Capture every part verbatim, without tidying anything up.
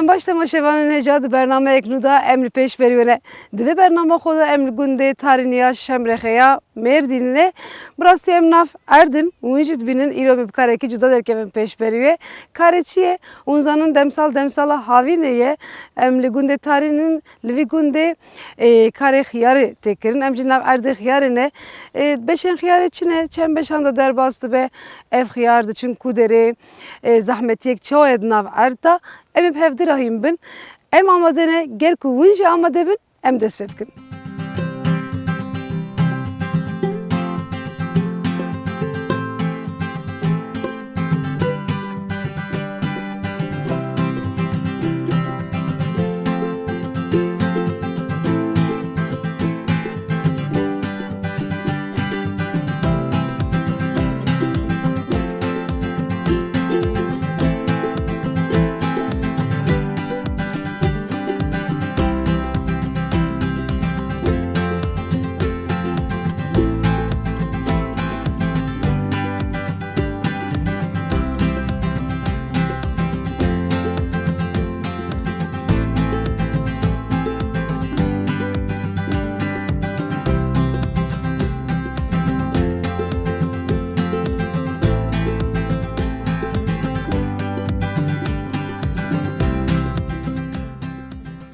Em baş temaşevanên hêja di bernameyek nû de em li pêş berî we ne. Di vê bernama xwe de em li gundê Tarîniya Şemrexeya Mêrdînê ne. Bi rastî em nav erd in, hûn jî dibînin îro em bi karekî cuda derkevin pêş berî we. Karê çi ye? Hûn zanin demsal demsala havînê ye. Em li gundê Tarîn in, li vî gundê, ê, karê xiyarê tê kirin. Em jî nav erdê xiyarê ne. Ê, beşên xiyarê çi ne? Çend beşan de derbas dibe? Ev xiyar diçin ku derê? Ê, zehmetiyek çawa ye di nav erd de? Em ê bi hevdira hîn bin. Em amade ne, ger ku hûn jî amade bin, em dest pê bikin.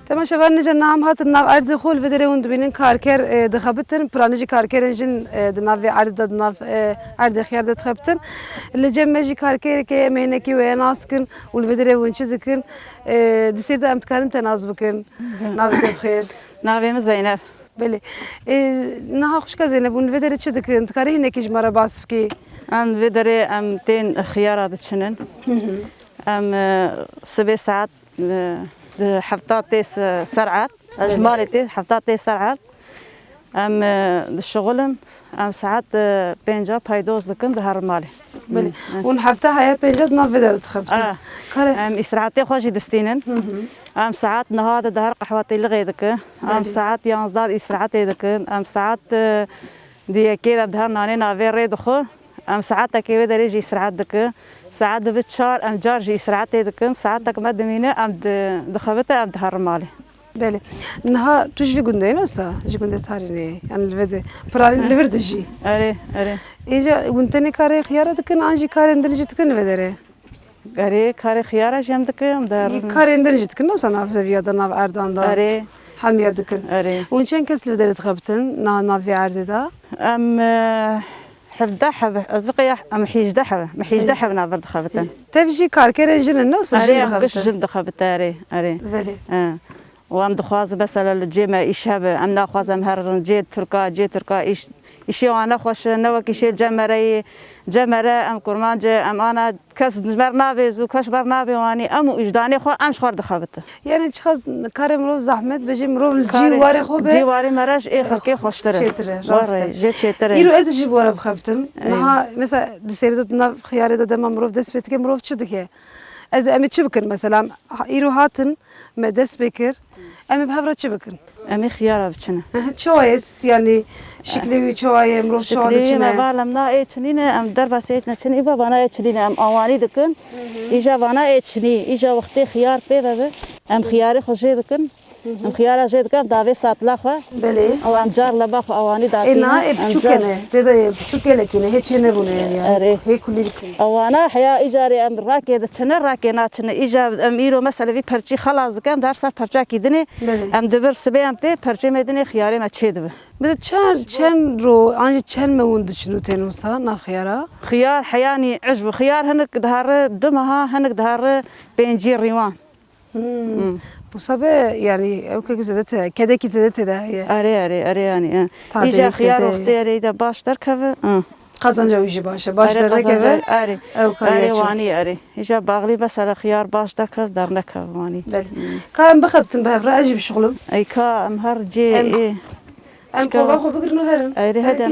Temaşevanên hêja, niha em hatin nav erdê xwe, li vê derê hûn dibînin karker, e, dixebitin, piranî jî karkerên jin, e, di nav vê erdê de, di nav, e, erdê xiyar de dixebitin. Li cem me jî karkerek e, em ê hinekî wê nas kin û li vê derê hûn çi dikin? E, di sêr de em dikarin te nas bikin. Navê te bi xêr? Navê min Zeynep. Belê. E, niha xwişka Zeynep, hûn li vê derê çi dikin? Dikarî hinekî ji me re bas bikî? Em li vê derê em tên xiyara diçinin. Hı hı. Em, e, sibê saet, e, di hefta tê se-, ser erd. Ez ji Belê. Malê tê hefta tê ser erd. Em, e, dişixulin, em saet, e, pênca peydoz dikin, diherin malê. Belê. Hı, hı. Hûn hefta heye pênca di nav vê derê dixebitin. Ah. Kare- Em îstirahetê xwe jî distînin. Hı hı. Em saet niha de dihar qehwetîlixê dikin. Em Belê. Saet yanzdeh îstirahetê dikin. Em saet, e, di yekê de dihar nanê navê rê dixwe. Em saetekê wê derê jî îstirahet dikin. Saet dibe çar em car jî îstirahetê dikin. Saetek me dimîne em di-, dixebitin em diherin malê. Belê. Niha tu ji vî gundê yî, ne wisa? Ji gundê Tarînê yî. Yanî li vê de. Piranî Hı. li vir dijî. Erê, erê. Îja hûn tenê karê xiyara dikin, an jî karên din jî dikin li vê derê? Erê, karê xiyara jî em dikin, em der- Î karên din jî dikin, ne wisa nav zeviya de, nav erdan de? Erê. Hemiya dikin. Erê. Hûn çend kes li vê derê dixebitin, na-, nav vê erdê de? Em, e, hevdeh heb, ez vê qeya em hîjdeh heb, em hîjdeh heb navbir dixebitin. Tev jî karkerên jin in, ne wisa Erê, jin em giş dixebitin? Jin dixebitin, erê, erê. Belê. E. Û em dixwazin, mesela, li cê me îş hebe. Em naxwazin em herin cê Tirka, cê Tirka îş, îşê wan ne xweş e, ne wek îşê cemere yê. Cemere, em kurmanc e, em ana kes ji me re nabê zû, kes ji me re nabê wanî. Em û wijdanê xwe, em ji xwe re dixebitin. Yanî çiqas karê mirov zehmet be, jî mirov li cî Karê warê xwe be. Cî warê me re ji ê xelkê xweştir e. Çêtir e, rast e. Were, jê çêtir e. Îro ez jî ji bo re bixebitim. Ey. Niha, mesela, di sêrê de, di nav xiyarê de dema mirov dest pê dike, mirov çi dike? Ez, em ê çi bikin mesela? Ha, îro hatin, me dest pê kir. Em ê bi hev re çi bikin? Em ê xiyara biçine. Hı hı, çawa ye, yanî şiklê wî çawa ye, mirov çawa Şiklê diçine? Me vala em na ê çinîne, em derbasî ê çinîne, îva vana ê çinîne, em awanî dikin. Hı hı. Îja vana ê çinî, îja wextê xiyar pê ve bi, em xiyarê xwe jê dikin. Hı hı. Em xiyara jê dikin, em davê satila xwe. Belê. Ew em car leba xwe awanî Ê, datîne. Na ê em piçûk car- ne, tê de yê piçûk gelekî ne, hê çê nebûne yani. Erê. Hê kulîlk in. Ewana heya îcarê em rakê diçine, rakê naçine. Îca em îro mesela vî perçî xelas dikin, em di her ser perçakî dinê. Belê. Em dibir sibê em pê, perçê me dinê, xiyarê me çê dibe. Bi çend, çend ro, an jî çend me hûn diçin û tên wisa nav xiyara? Xiyar heyanî ij bi. Xiyar hinik dihare du meha, hinik dihare pêncî rîwan. Hmm. Hmm. Wisa be, yani, ew kek zêde tê, kedekî zêde tê de heye. Erê, erê, erê, yani, e. Îja xiyar wextê erê de baş derkeve, e. Qazanca wî jî baş e, baş dernekeve. Erê, qazanca, erê. Ew kariya çi? Erê, wanî, erê. Îja baxlî mesela xiyar baş derkeve, dernekeve wanî. Belê. Hmm. Ka em bixebitin bi hev re, ez jî bişixulim. Ey ka em her cê Em ê. Em kova xwe bigirin û herin. Erê, hede em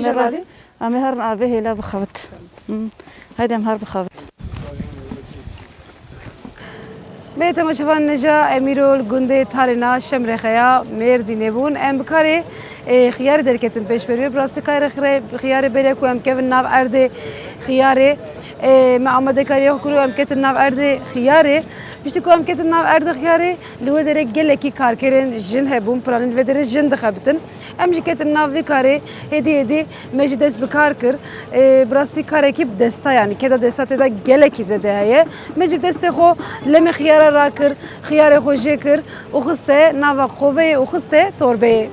ê herin avê hêla bixebit. Hmm. Hede em her bixebit. Bê temaşevan nêja em îro li gundê Tarêna Şemrêxeya Mêrdînê bûn. Em bi karê, e, xiyarê derketin pêşberî wê. Bi rastî karê xire-, xiyarê bêle ku em kevin nav erdê Xiyarê, e, me amadekariya xwe kir û em ketin nav erdê xiyarê. Piştî ku em ketin nav erdê xiyarê, li wê derê gelekî karkerên jin hebûn, piranî li vê derê jin dixebitin. Em jî ketin nav vî karê, hêdî hêdî me jî dest bi kar kir. E, bi rastî karekî bi desta, yanî keda desta tê de gelekî zêde heye. Me jî bi destê xwe lemê xiyara rakir, xiyarê xwe jê kir û xiste nava qoveyê û xiste torbeyê.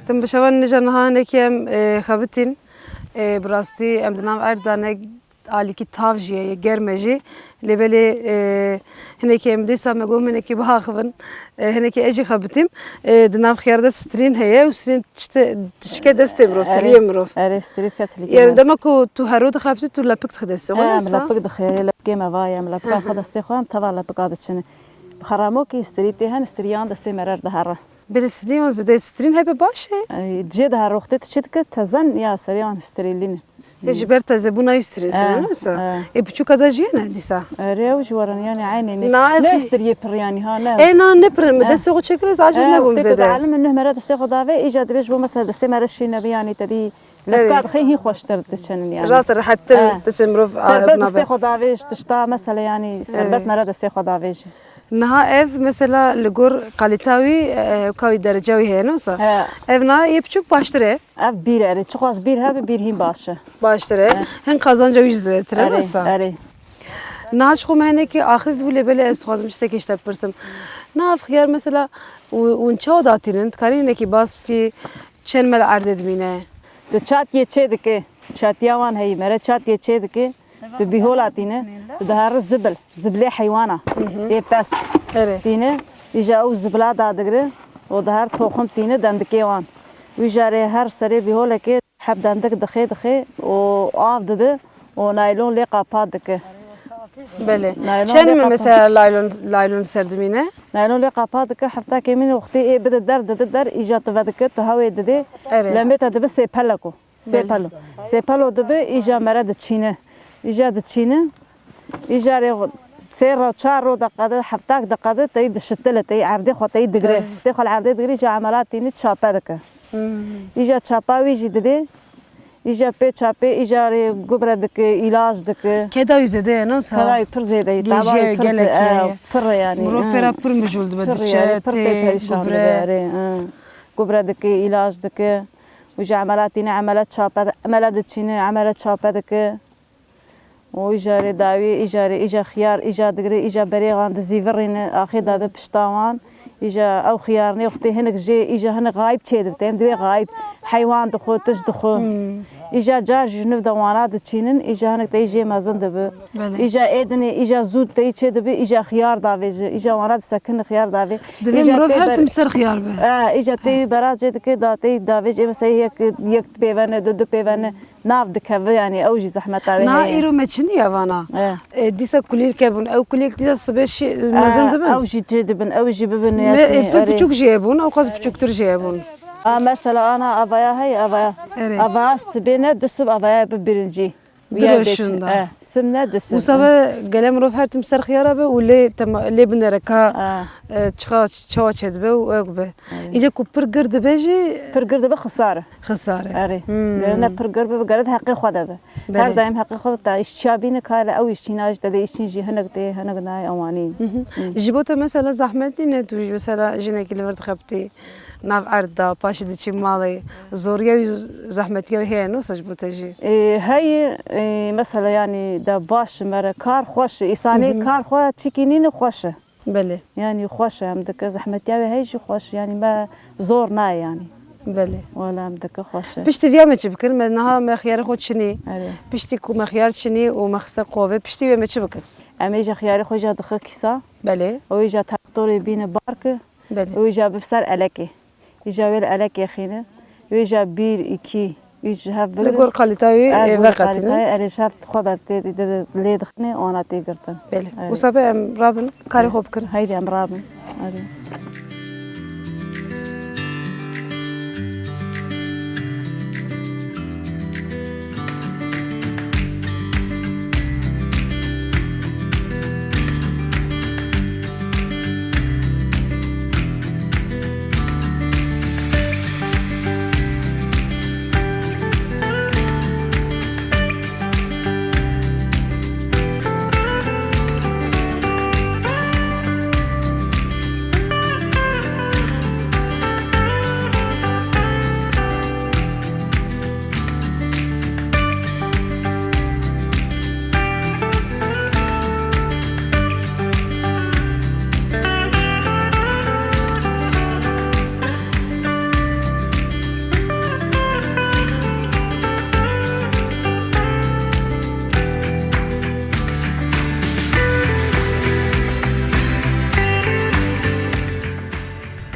Tim bi şevan nîja niha hinekî em, e, xebitîn. E, bi rastî em di nav erd de ne alîkî tav jî ye, germ e jî. Lê belê, e, hinekî em dîsa me got hinekî biaxivin. E, hinekî ez jî xebitîm. E, di nav xiyar de strîn heye û strîn tişte, dişike destê mirov, erê, tiliyê mirov. Erê, strîn ke tiliyê. Yani dema ku tu hero dixebitî, tu lepik dixî destê xwe, em wisa? Lepik dixê, lepikê me va ye, em lepika xwe destê xwe, em teva lepika diçin. Bi xeramokî strî tê hen, striyan destê me re dihere. Belê strîn zêde strîn hebe baş e. Ey, cê dihere wextê tu çi dike, tezen ya seriyan strîlîn. Hê ji ber tezebûna wî strîn, e, ne wisa? E. Ê piçûka de jî ne dîsa? Erê, ew jî werin, yani eynê ne. Na, ev ne hî- striyê pir yani ha, ne. Ê, na, ne pir, min destê xwe çêkir, ez aciz nebûm zêde. Ê, wextê tu dielime nuh mere destê xwe davê, îca dibêj bo mesela destê mere şîn nebe yani te dî lepka dixê hîn xweştir diçin yani. Rast e, rehettir destê mirov, e, serbest nabe. Destê xwe davê ji tişta mesela yani serbest mere destê xwe davê jî. Niha ev mesela li gor kalîta wî, e, ka wî dereca wî heye, ne wisa? He. Ev niha yê piçûk baştir e. Ev bîr erê. Çiqas bîr hebe, bîr hîn baş e. Baştir e. He. Hin qazanca wî jî zêdetir e, ne wisa? Erê, erê. Niha çiqo me hinekî axif bû, lê belê ez dixwazim tiştekî ji te bipirsim. Niha ev xiyar mesela û, û çawa datînin? Dikarî hinekî bas bikî çend me li erdê dimîne? Tu çatiyê çê dike. Çatiya wan heyî, mere çatiyê çê dike. Tu bîhola tîne, tu diherî zibil, zibilê heywana, ê pes. Erê. Tîne, îja ew zibila dadigire û diher toxim tîne dendikê wan. Wî jarê her serê bîholekê heb dendik dixê, dixê û av dide û naylon lê qapa dike. Belê. Naylon lê qapa. Çend me mesela laylon, laylon ser dimîne? Naylon lê qapa dike, hefta kêmîn wextê ê bide der, dide der, îja tu vedike, tu hewê didê. Erê. Lemê te dibe sê peleko. Sê pelo. Sê pelo dibe, îja mere diçîne. Îja diçîne. Îja rê sê ro, çar ro deqede, heftak deqede, teyî dişitile, teyî erdê xwe teyî digire. Tê xwe li erdê digire, îja emela tîne çape dike. Îja çapa wî jî didê. Îja pê çapê, îja rê gubre dike, îlac dike. Keda wî zêde ye, ne wisa? Keda wî pir zêde ye, tava wî pir, gelek e, pir e yani. Mirov pêra pir mijûl dibe, diçe, tê gubre. Gubre dike, îlac dike. Û ji emela tîne emele çape, emele diçîne, emele çape dike. Û îja rê dawî, îja rê, îja xiyar, îja digire, îja berê wan dizîvirîne, axê dade pişta wan. Îja ew xiyarnê wextê hinek jê, îja hinek xayib çê dibe. Em divê xayib heywan dixwe, tişt dixwe. Îja car ji nuv de wana diçînin, îja hinek tey jê mezin dibe. Belê. Îja ê dinê, îja zû tey çê dibe, îja xiyar davêje, îja wana disekine xiyar davê. Divê mirov her tim ser xiyar be. E, îja tê wî bera cê dike, da tê davêje, mesela yek, yek pêvene, du, du pêvene, nav dikeve, yani ew jî zehmeta wê heye. Na îro me çiniye vana. E. E, dîsa kulîlke bûn. Ew kulîlk dîsa sibê şî, mezin dibin. Ew jî tê dibin, ew jî bibin, e, pir piçûk jî hebûn, ew qas piçûktir jî hebûn. A, mesela ana avaya heye, avaya. Erê. Avaya sibê ne, du sib avaya bi birincî. Dirêj şûnda. E, sim ne disin. Wisa be gelê mirov her tim ser xiyara be û lê tema, lê binere ka, e, çiqa, çawa çêdibe û ew be. Îca ku pir gir dibe jî. Pir gir dibe xisar e. Xisar e. Erê. Gere ne pir gir bibe, gere di heqê xwe de be. Her daim heqê xwe de ta îşçiya bîne ka hele ew îşçîna jî te de îşçîn jî hinek tê, hinek nayê ewanî. Ji bo te mesela zehmet nîne tu mesela jinekî li vir dixebitî? Nav erd de, paşê diçî malê, zoriya wî, zehmetiya wî heye, ne wisa ji bo te jî? Ê, heye, ê, mesela, yanî, de baş ji me re kar xweş e. Îsanê kar xwe çikî nîne xweş e. Belê. Yanî xweş e, em dike zehmetiya wê hey jî xweş, yanî me zor nayê yanî. Belê. Wala em dike xweş e. Piştî viya me çi bikin? Me niha me xiyarê xwe çinî. Erê. Piştî ku me xiyar çinî û me xiste qovê, piştî wê me çi bikin? Em ê jî xiyarê xwe jî dixe kîsa. Belê. Ew ê jî traktorê bîne barke. Belê. Ew ê jî bi ser elekê. Îja wê li elekê xîne. Wê jî bir, iki, üç ji hev bigrin. Li gor kalîteya wî, e, veqetînin. Erê ji hev xwe ber tê, tê, tê, lê dixine, wana tê girtin. Belê. Erê. Wisa be em rabin, karê xwe bikin. Haydi em rabin. Erê.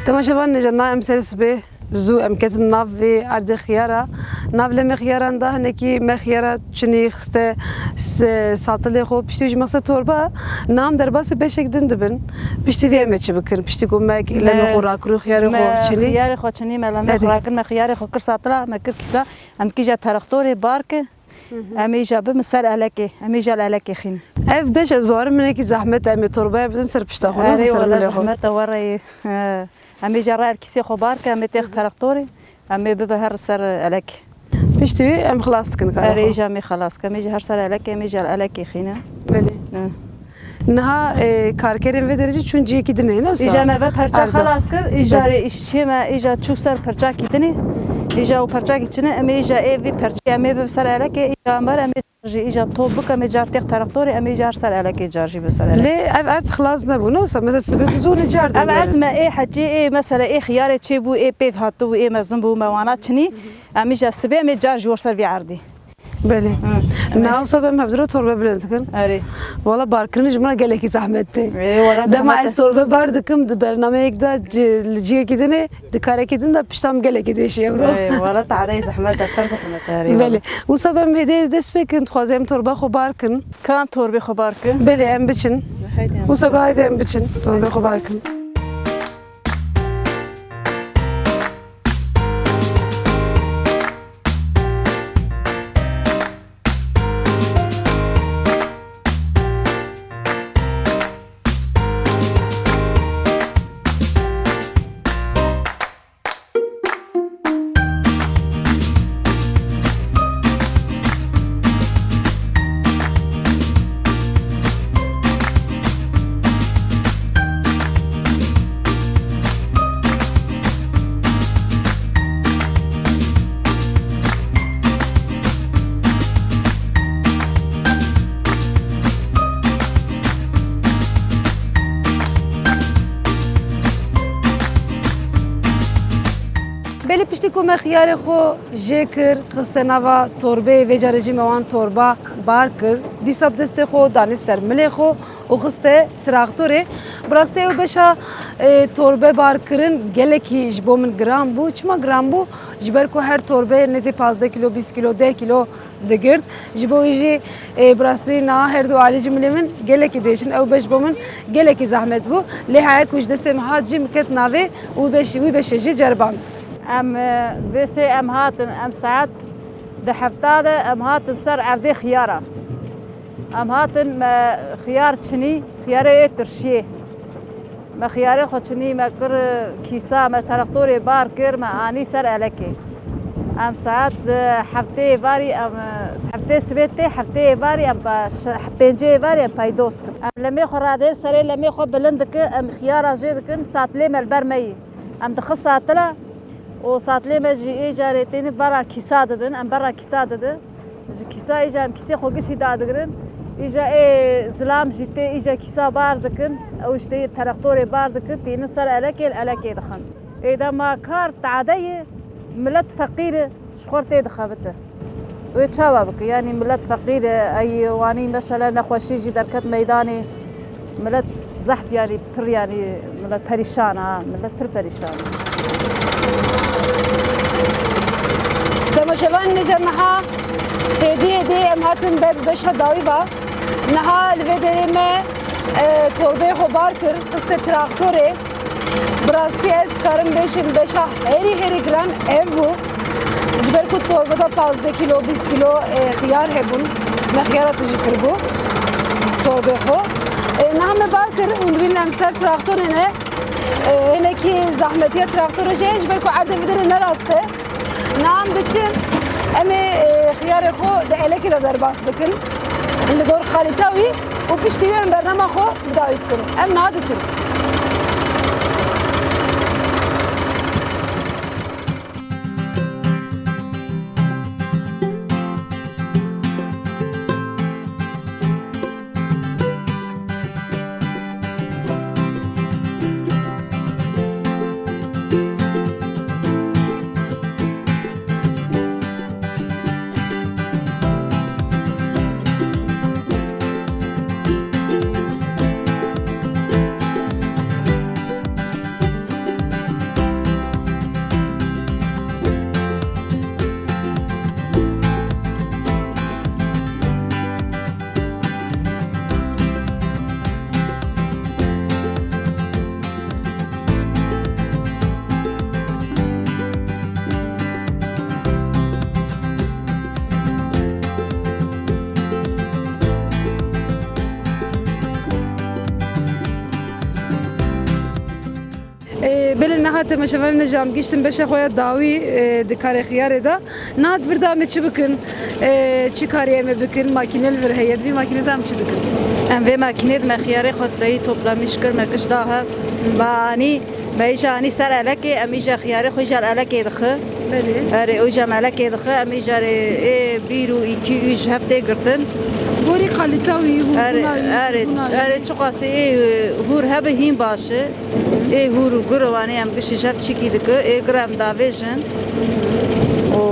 Temaşevan, nêja na em serê sibê zû em ketin nav vê erdê xiyara. Nav lemê xiyaran da hinekî me xiyara çinî xiste se-, satilê xwe, piştî jî me xiste torba. Nam derbasî beşek din dibin. Piştî vê em ê çi bikin? Piştî ku me lemê xwe rakirû, xiyarê xwe çinî. Xiyarê xwe çinî, me lemê xwe rakir, me xiyarê xwe kir satila, me kir kîsa. Em kîja teraktorê barke. Hı hı. Em ê îja bimin ser elekê, em ê îja li elekê xînin. Ev beş ez bawerim hinekî zehmet e, em ê torbaya bidin ser pişta xwe, ne ser milê xwe. Erê, wele zehmet e, were yê. He. Em ê îja re kîsê xwe barke, em ê têx teraktorê, em ê bibe her ser elekê. Piştî wî em xilas dikin karê xwe. Erê, îja em ê xelas ke, em ê îja her ser elekê, em ê îja li elekê xînin. Belê. He. Niha, e, karkerên vê derê jî çûn ciyekî din e, ne wisa? Îja me ve perça xelas kir, îja rê îşçiyê me, îja çû ser perçakî din e. Îja û perçakî çin e, em ê îja ê vî perçê em ê bi ser elekê, îja em ber em ê car jî îja top bike, em ê car têx teraktorê, em ê car ser elekê car jî bi ser elekê. Lê ev erd xilas nebû, ne wisa? Mesela sibê tu zû lê car. Ev erd me ê hecê, ê mesela ê xiyarê çêbû, ê pêv hatibû, ê mezin bû, me wana çinî. Em îja sibê em ê car ji wir ser vî erdî. Belê. Hı. Niha wisa be em hevdira torbe bilind dikin. Erê. Wala barkirin ji min re gelekî zehmet tê. Erê, wala zehmet e. Dema ez torbe bar dikim, di bernameyek de ci-, li ciyekî din ê, di karekî din de pişta min gelekî diêşî ewro. Erê, wala tadeyê zehmet e, pir zehmet e, erê. Belê. Wisa be em hêdî dest pê kin, dixwazim em torbe xwe bar kin. Ka em torbê xwe bar kin? Belê, em biçin. Haydi em biçin. Wisa be haydi em biçin, torbe xwe bar kin. Belê piştî ku me xiyarê xwe jê kir, xiste nava torbeyê, vê carê jî me wan torba bar kir, dîsa bi destê xwe danî ser milê xwe û xiste traktorê. Bi rastî ew beşa, e, torbe barkirin gelekî ji bo min giran bû. Çima giran bû? Ji ber ku her torbe nêzî pazdeh kîlo, bîst kîlo, deh kîlo digirt. Ji bo wî jî, e, bi rastî niha her du alî ji milê min gelekî diêşin. Ew beş bo min gelekî zehmet bû. Lê heya ku ji destê min hat jî min ket navê û beş, wî beşê jî ceriband. Em, e, vê sê em hatin, em saet di hefta de em hatin ser erdê xiyara. Em hatin me xiyar çinî, xiyarê ê tirşiyê. Me xiyarê xwe çinî, me kir kîsa, me teraktorê bar kir, me anî ser elekê. Em saet, e, heftê êvarî, em, e, heftê sibê tê, heftê êvarî em pa-, şe-, pêncê êvarî em peydos kin. Em lemê xwe radê, serê lemê xwe bilind dikin, em xiyara jê dikin, satilê me li ber me yî. Em dixin satila û satilê me jî ê carê têne bera kîsa didin, em bera kîsa didin. Ji kîsa îja em kîsê xwe gişî dadigirin. Îja ê zilam jî tê, îja kîsa bar dikin, ew ji tê traktorê bar dikin, tînin ser elekê, li elekê dixin. Ê dema kar tade ye, milet feqîr e, ji xwe tê dixebite. Wê çawa bike? Yanî milet feqîr e, ey wanî mesela nexweşî jî derket meydanê. Milet zehf, yanî pir, yanî milet perîşan a, milet pir perîşan e. Temaşevanên hêja niha hêdî hêdî em hatin ber beşa dawî va. Niha li vê derê me, e, torbeyê xwe bar kir, xiste traktorê. Bi rastî ez karim bêjim beşa herî herî giran ev bû. Ji ber ku torbe de pazdeh kîlo, bîst kîlo, e, xiyar hebûn. Me xiyara tijî kiribû torbê xwe. E, niha me bar kir, hûn dibînin em ser traktorê ne. E, hinekî zehmetiya traktorê jî heye, ji ber ku erdê vê derê ne rast e. Niha em diçin, em ê, e, xiyarê xwe di elekê de derbas bikin. Li gor kalîta wî û piştî wî em bernama xwe bi dawî dikin. Em niha diçin. Ê, belê niha temaşevanên hêja em gihiştin beşa xwe ya dawî, ê, di karê xiyarê de. Niha di vir de em ê çi bikin? Ê, çi karî em ê bikin? Makîne li vir heye. Di vî makîne de em çi dikin? Em vê makînê de me xiyarê xwe teyî toplamîş kir, me giş da hev. Me anî, me îja anî ser elekê, em îja xiyarê xwe îja li elekê dixin. Belê. Erê, îja em elekê dixin, em îja rê ê bîr û îkî û ji hev tê girtin. Gorî kalîta wî, hûrbûna wî, erê, hûrbûna wî. Erê, çiqasî ê hûr hebe hîn baş e. Ê hûr û gur, wanê em gişî jev çikî dike, ê gur em davêjin û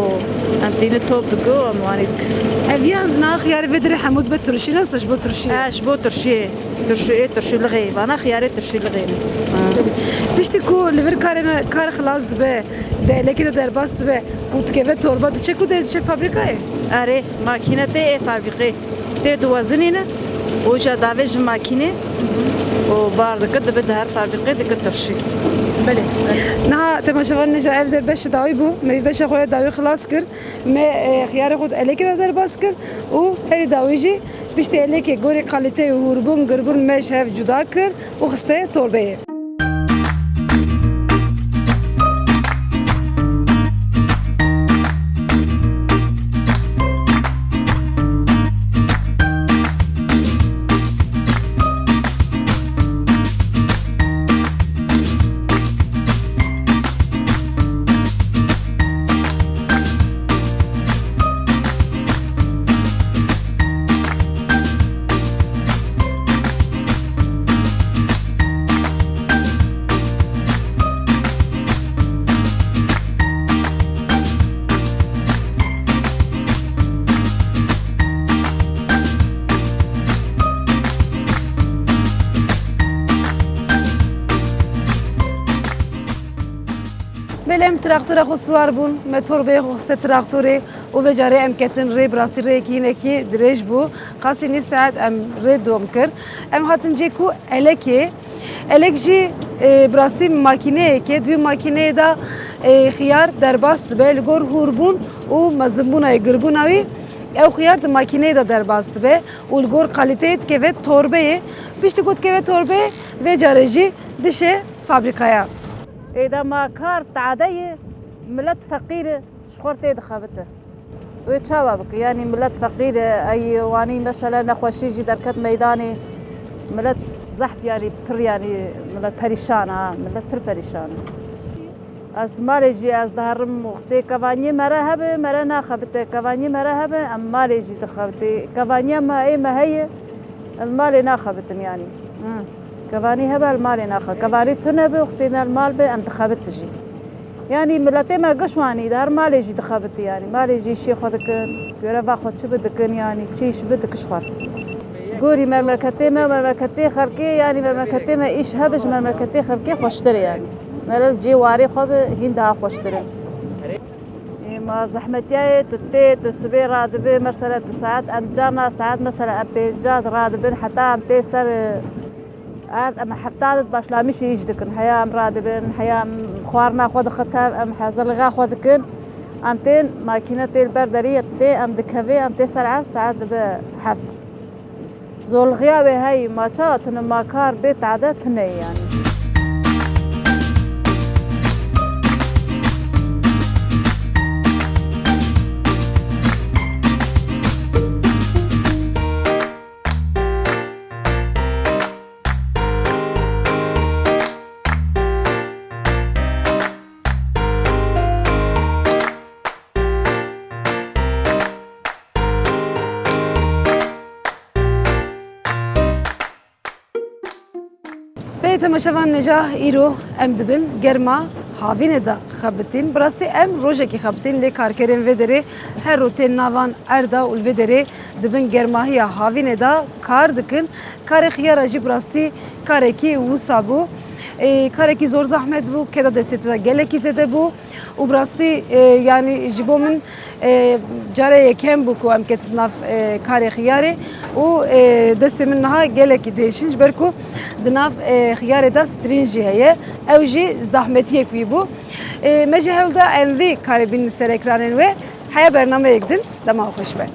em tîni top dike û em wanê dike. Ev ya na xiyarê vê dirê hemû dibe turşî ne, wisa ji bo turşiyê? E, ji bo turşiyê. Turşi, ê turşîlixê. Vana xiyarê turşîlixê ne. Ha. Piştî ku li vir karê me kar xilas dibe, di elekê de derbas dibe û dikeve torba, diçe ku tê, diçe fabrîkayê? Erê, makîne tê ê fabrîkê. Tê diwezinîne û îja davêjin makînê û bar dike, dibe di her fabrîkê dike turşî. Belê. Niha temaşevanên hêja ev zêr beşê dawî bû. Me vî beşa xwe ya dawî xilas kir. Me, e, xiyarê xwe di elekê de derbas kir û herî dawî jî piştî elekê gorî kalîteyê û hûrbûn girbûn me ji hev cuda kir û xiste torbeyê. Belê em traktora xwe siwar bûn, me torbeyê xwe xiste traktorê û vê carê em ketin rê, bi rastî rêyekî hinekî dirêj bû. Qasî nîv saet em rê dom kir. Em hatin cê ku elekê. Elek jî, e, bi rastî makîneyek e. Di wî makîneyê de, e, xiyar derbas dibe. Li gor hûrbûn û mezinbûna wî, girbûna wî, ew xiyar di makîneyê de derbas dibe û li gor kalîteyê dikeve torbeyê. Piştî ku dikeve torbeyê, vê carê jî dişe fabrîkaya. Ê dema kar tade ye, milet feqîr e, ji xwe tê dixebite. Wê çawa bike? Yanî milet feqîr e, ey wanî mesela nexweşî jî derket meydanê. Milet zehf, yanî pir, yanî milet perîşan a, milet pir perîşan e. Ez malê jî ez diherim wextê kevaniyê mere hebe, mere naxebite. Kevaniyê mere hebe, em malê jî dixebitê. Kevaniya me ê me heye, ez malê naxebitim yanî. Hı. Kevanî hebe, ez malê naxe. Kevanî tune be, wextê ne mal be, em dixebit jî. Yanî miletê me giş wanî, di her malê jî dixebitî yanî. Malê jî şê xwe dikin, göreva xwe çi bi dikin yanî, çi îş bi dikiş xwe. Gorî memleketê me, memleketê xelkê, yanî memleketê me îş hebe ji memleketê xelkê xweştir e yanî. Mele cê warê xwe bi hîn daha xweştir e. Ê, ma zehmetiyayê tu tê, tu sibê radibe, mesela tu saet em carna saet mesela em pênca radibin heta em tê ser, e, erd, em hefta de başlamişî îş dikin. Heya em radibin, heya em xwarina xwe dixin tev, em hezirliga xwe dikin. Em tên makîne tê li ber deriyê tê, em dikevê, em tê ser erd saet dibe heft. Zorlixiya wê heyî, ma çawa tune, ma kar bê tade tune ye yanî. Pê temaşevan, nêja îro em dibin germa havînê de xebitîn. Bi rastî em rojekî xebitîn, lê karkerên vê derê her roj tên navan erda û li vê derê dibin germahiya havînê de kar dikin. Karê xiyara jî bi rastî karekî wisa bû. Ê, karekî zor zehmet bû, keda destê te de gelekî zêde bû. Û bi rastî, e, yanî ji bo min, e, cara yekem bû ku em ketin nav, e, karê xiyarê û, e, destê min niha gelekî dihêşin, ji ber ku di nav, e, xiyarê de strîn jî heye. Ew jî zehmetiyek wî bû. E, me jî hewl da em vî karê bînin ser ekranên we. Heya bernameyek din, dema xweş be.